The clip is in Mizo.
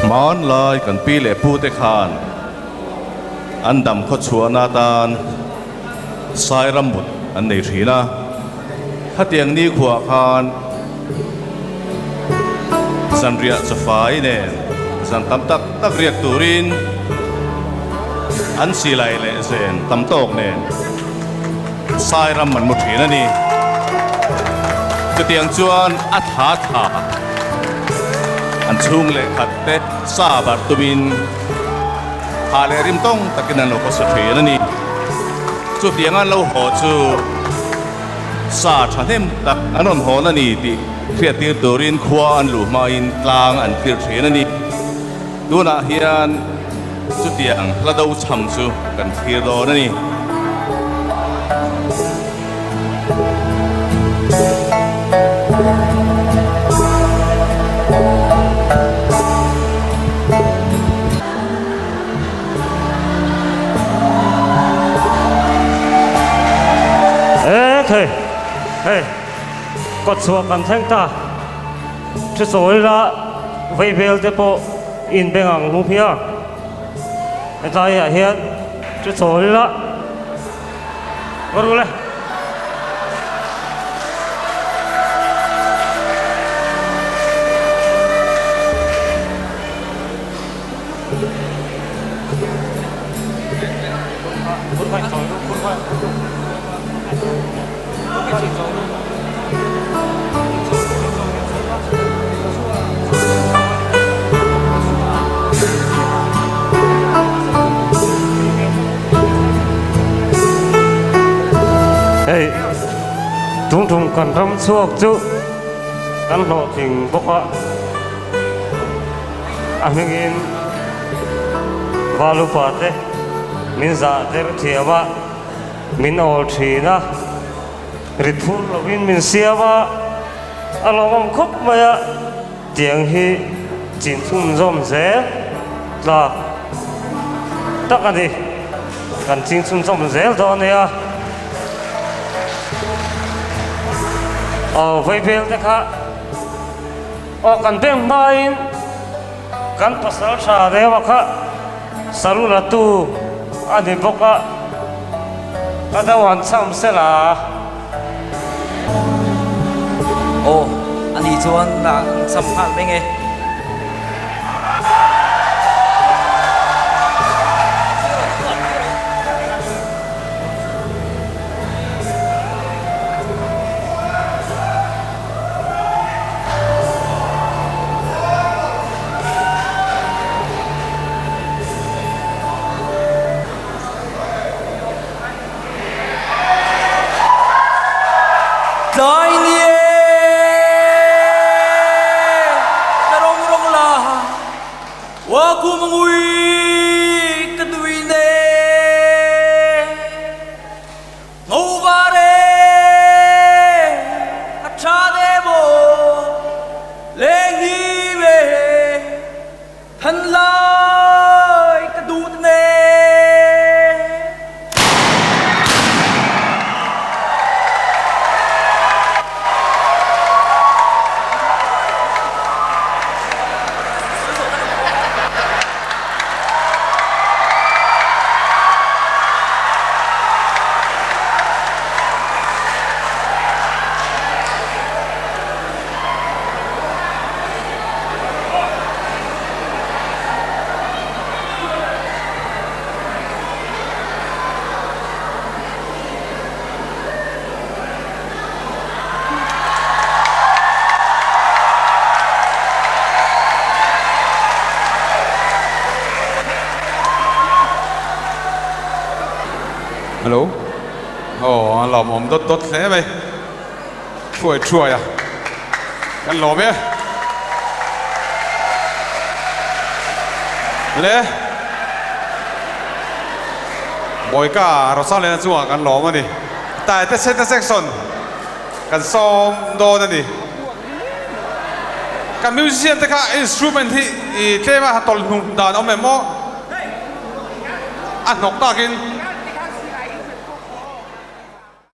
Hmanlai kan pi leh pute khan an dam khawchhuahna atan sai rammut an nei thin a. Khatiang nikhuah khan zanriah chawfai nen zan tam tak tak riak turin an silai leh zen tam tawk nen sai ram an mu thin a ni. Chutiang chuan a tha tha an chhung leh khat te sa barh tumin ha leh rim tawng takin an lo khawsa thin a ni. Chutiang an lo haw chu sa thahnem tak an rawn hawn a ni tih hriattir turin khua an luh hmain tlang an thlir thin a ni. Tunah hian chutiang hla do chham chu kan thlir dawn a ni. E thei hei kawt chhuah kan thleng ta thu sawi la vei vel te pawh in beng ang lu hmiang hetlai ah hian thu sawi la va ru le. Hei tung tum kan ram chhuak chu kan hlawhtling bawk a. A hmingin Val upa te min zah der thiam a, min awl thin a, ri phur lovin min siam a, a lawmawm khawp mai a, tiang hi chin chhunzawm zel tlak tak a ni, kan ching chhunzawm zel dawn nia. Aw vaibel te kha. Aw kan beng hmain kan pasal tha deuh a kha saru la tu a ni bawk a, ka do han cham se la. Aw a nih chuan an cham nghal mai nge. Tlai ni e, ka rawng rawng la, wa kum ngui ka nui ne. Ngo var e, a tha de maw, leng hi ve, than lai ka duh ne. Hello aw a lawmawm dawt dawt hle mai thuai thuai a kan lawm e le Bawika Rosalena chungah kan lawm a ni Taite Center Section kan sawm dawn a ni. Kan musician te kha instrument hi i tlem a tawlh hnung dan awm em aw? A hnawk takin.